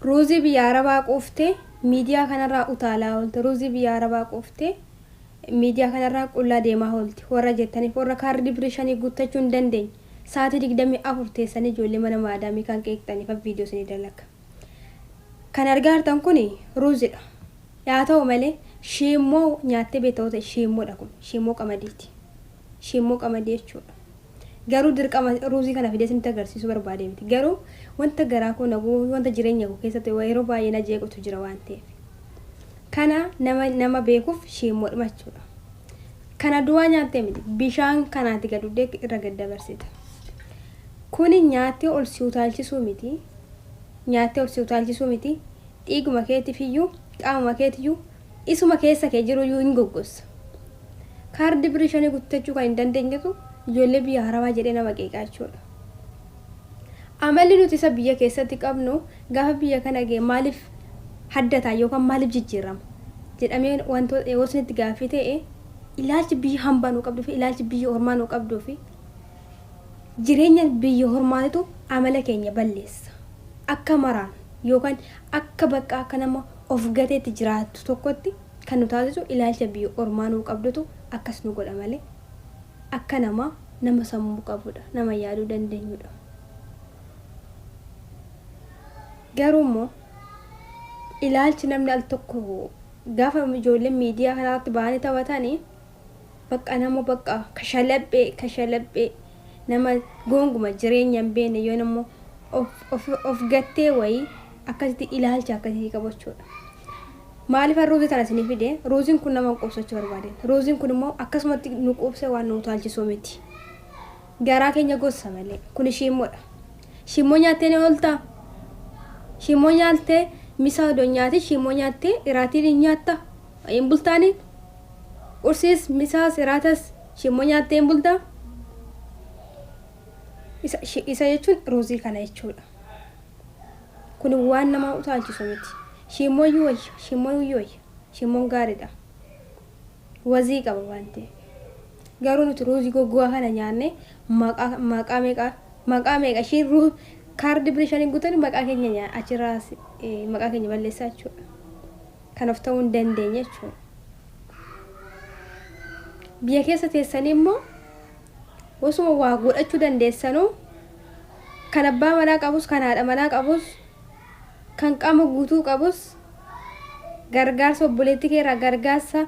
Ruuzii biyya Arabaa quuftee miidiyaa kanarraa utaalaa oolte. Ruuzii biyya Arabaa quuftee miidiyaa kanarraa qullaa deemaa oolti. Warra jettaniif warra kaardii birii shanii guuttachuu hin dandeenye. Sa'aatii 24 teessanii ijoollee mana maadaamii kan qeeqxaniif viidiyoo isinii dalaga. Kan argaa jirtan kun ruuzidha. Haa ta'u malee shiimmoo nyaattee beekta yoo ta'e shiimmoodha kun. Shiimmoo qamadiiti. Shiimmoo qamadii jechuudha. Garuu dirqama ruuzii kana fidee isinitti agarsiisuu barbaadee miti. Garuu wanta garaa koo na gubu wanta jireenya koo keessatti yeroo baay'ee na jeequtu jira waan ta'eef. Kana nama nama beekuuf shiimmoodhuma jechuudha. Kana duwwaa nyaattee miti bishaan kanaati gad uddee irra gad dabarsita. Kuni nyaattee ol si utaalchisuu miti. Nyaattee ol si utaalchisuu miti. Dhiiguma keetiif iyyuu qaamuma keetiyyuu isuma keessa kee jiruyyuu hin goggossa. Kaardii birii shanii guuttachuu kan hin dandeenyetu ijoollee biyya Arabaa jedhee nama qeeqaa jechuudha. Amalli nuti isa biyya keessatti qabnu gaafa biyya kana ga'e maaliif haddataa yookaan maaliif jijjiirama jedhamee wantoota yoo isinitti gaaffii ta'e, ilaalchi biyya hambaa nu qabduu fi ilaalchi biyya ormaa nu qabduu fi jireenya biyya ormaatitu amala keenya balleessa. Akka maraan yookaan akka bakka akka nama of gateetti jiraattu tokkotti kan nu taasisu ilaalcha biyya ormaa nuu qabdutu akkas nu godha malee akka namaa nama sammuu qabudha, nama yaaduu dandeenyudha. Garuu immoo ilaalchi namni al tokko gaafa ijoolleen miidiyaa kanarratti bahanii taphatanii bakka nama bakka kashalaphee kashalaphee nama gonguma jireenya hin beekne yoo nammoo of gattee wayii akkasitti ilaalcha akkasii qabachuudha. Maaliif ruuzii tana isinii fide? Ruuziin kun nama quubsachuu barbaadeen. Ruuziin kun immoo akkasumatti nu quubsee waan nu utaalchisuu miti. Garaa keenya gossa malee. Kun shiimmoodha. Shiimmoo nyaattee ni ooltaa? Shiimmoo nyaattee misaa odoo nyaate shiimmoo nyaattee iraatiin hin nyaatta? Hin bultaanii? Qursiis misaas iraatas shiimmoo nyaattee hin bultaa? Isa jechuun ruuzii kana jechuudha. Kun waan nama utaalchisu miti. Shiimmoo iyyuu wayya. Shiimmoon iyyuu wayya. Shiimmoon gaariidha. Wazii qaba waan ta'eef. Garuu nuti ruuzii goggogaa kana nyaannee maqaa maqaa meeqa maqaa meeqa ishiin ruu kaardii birii shanii guutanii maqaa keenya nyaa achirraa maqaa keenya balleessaa jechuudha. Kan of ta'uu hin dandeenye jechuudha. Biyya keessa teessanii immoo osuma waa godhachuu dandeessanuu kan abbaa manaa qabus kan haadha manaa qabus kan qaama guutuu qabus gargaarsa obboleettii keerraa, gargaarsa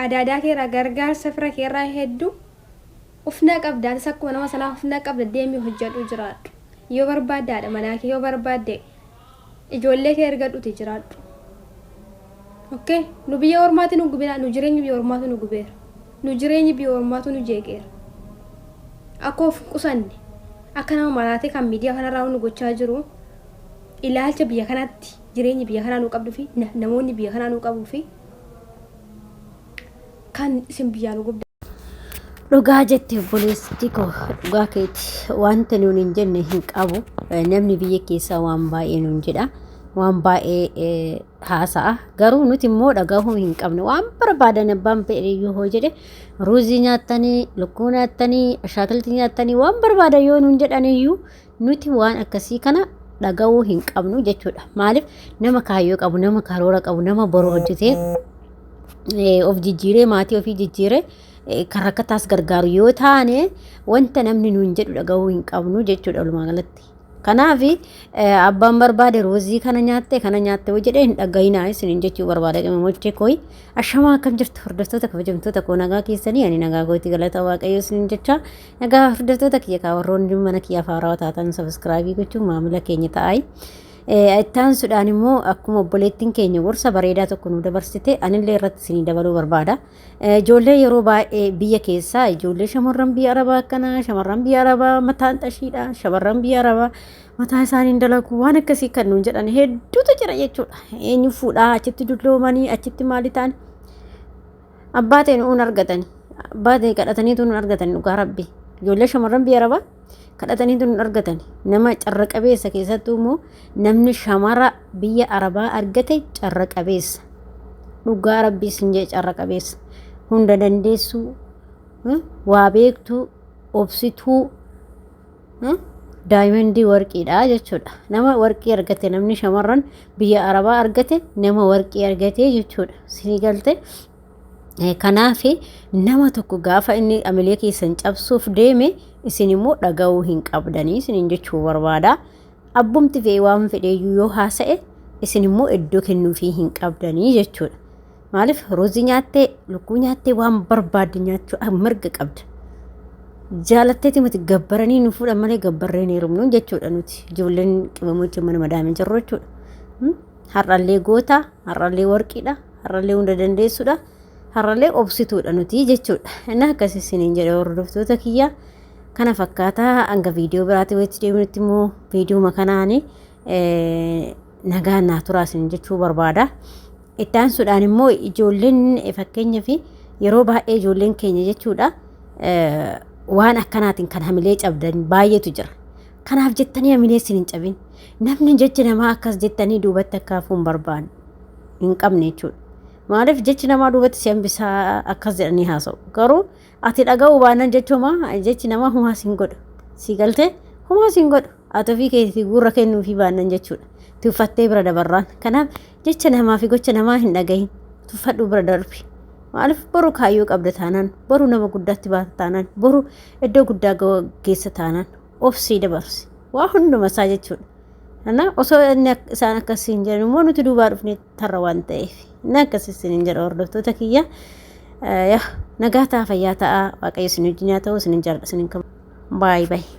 adaadaa keerraa, gargaarsa fira keerraa hedduu ufna qabda. Atis akkuma nama sanaa ufna qabda, deemii hojjedhu, jiraadhu. Yoo barbaadde haadha manaa kee, yoo barbaadde ijoollee kee ergadhuti jiraadhu. Okay, nu biyya ormaati nu gubina, nu jireenyi biyya ormaatu nu gubeera, nu jireenyi biyya ormaatu nu jeeqeera. Akka of qusanne akka nama maraatee kan miidiyaa kanarraa nu gochaa jiru ilaalcha biyya kanatti jireenyi biyya kanaa nu qabduu fi namoonni biyya kanaa nu qabuu fi kan isin biyyaa nu gubda. Dhugaa jette obboleessi koo, dhugaa keeti. Wanta nuun hin jenne hin qabu. Namni biyya keessaa waan baay'ee nuun jedha, waan baay'ee haasa'a. Garuu nuti immoo dhagahuu hin qabnu. Waan barbaadan abbaan fedhe iyyuu hoo jedhe, ruuzii nyaattanii, lukkuu nyaattanii, ashaakiltii nyaattanii, waan barbaadan yoo nuun jedhan iyyuu nuti waan akkasii kana dhagahuu hin qabnu jechuudha. Maaliif? Nama kaayyoo qabu, nama karoora qabu, nama boru hojjetee of jijjiiree, maatii ofii jijjiiree, kan rakkataas gargaaru yoo taane wanta namni nuun jedhu dhagahuu hin qabnu jechuudha walumaa galatti. Kanaaf abbaan barbaade ruuzii kana nyaatte kana nyaatte yoo jedhee hin dhagayinaa isiniin jechuu barbaada qimamoochee kooyi. Ashamaa, akkam jirtu hordoftoota kabajamtoota koo? Nagaa keessanii? Ani nagaa kooti, galata Waaqayyoo isiniin jecha. Nagaa hordoftoota kiyya kaa warroonni mana kiyyaaf haarawaa taatan subscribe gochuun maamila keenya ta'aayi. Itti aansuudhaan immoo akkuma obboleettiin keenya gorsa bareedaa tokko nu dabarsite anillee irratti isinii dabaluu barbaada. Ijoollee yeroo baay'ee biyya keessaa ijoollee shamarran biyya arabaa akkanaa, shamarran biyya arabaa mataan xashiidha, shamarran biyya arabaa mataa isaaniin dalagu, waan akkasii kan nuun jedhan hedduutu jira jechuudha. Eenyu fuudhaa achitti dulloomanii achitti maali ta'an abbaa ta'e nuun argatani, abbaa ta'e kadhataniitu nuun argatani. Dhugaa rabbi, ijoollee shamarran biyya arabaa kadhataniitu nuun argatani. Nama carra qabeessa, keessattuu immoo namni shamara biyya arabaa argate carra qabeessa. Dhugaa rabbii sin jee, carra qabeessa. Hunda dandeessuu, waa beektuu, obsituu, Daayimandii warqiidha jechuudha. Nama warqii argate namni shamarran biyya Arabaa argate nama warqii argate jechuudha. Isinii galte? Kanaaf nama tokko gaafa inni amilee keessan cabsuuf deeme isin immoo dhaga'uu hin qabdanii isiniin jechuu barbaada. Abbumti fe'e waan fedheeyyuu yoo haasa'e isin immoo iddoo kennuufii hin qabdanii jechuudha. Maaliif ruuzii nyaattee lukkuu nyaattee waan barbaadde nyaachuu mirga qabda. Jaalatteeti miti gabbaranii nu fuudhan malee gabbarree hin heerumnu jechuudha nuti ijoolleen qimamocha mana madaamii jirru jechuudha. Har'allee goota, har'allee warqiidha, har'allee hunda dandeessuudha, har'allee obsituudha nuti jechuudha. Inni akkas isiniin jedhe hordoftoota kiyya. Kana fakkaataa hanga viidiyoo biraatti walitti deebinutti immoo viidiyooma kanaani nagaan naa turaa isin jechuu barbaada. Itti aansuudhaan immoo ijoolleen fakkeenyaaf yeroo baay'ee ijoolleen keenya jechuudha waan akkanaatiin kan hamilee cabdan baay'eetu jira. Kanaaf jettanii hamilee isin hin cabin. Namni jechi namaa akkas jettanii duubatti akka hafuu hin barbaanne hin qabne jechuudha. Maaliif jechi namaa duubatti si hambisaa akkas jedhanii haasa'u. Garuu ati dhaga'uu baannaan jechuma jechi namaa humaa siin godhu. Si galtee humaa siin godhu. Ati ofii keetii gurra kennuufii baannaan jechuudha. Tuffattee bira dabarraan. Kanaaf jecha namaa fi gocha namaa hin dhagahin. Tuffadhuu bira darbi. Maaliif boru kaayyoo qabda taanaan, boru nama guddaatti baata taanaan, boru iddoo guddaa geessa taanaan obsii dabarsi. Waa hunduma isaa jechuudha. Kana osoo inni isaan akkasii hin jedhan immoo nuti duubaa dhufnee tarra waan ta'eef. Inni akkasii isin hin jedha hordoftoota kiyya. Yaa nagaa ta'a fayyaa ta'a waaqayyo isin wajjin haa ta'u isin hin jaalladha isin hin kabaja. Baay'ee baay'ee.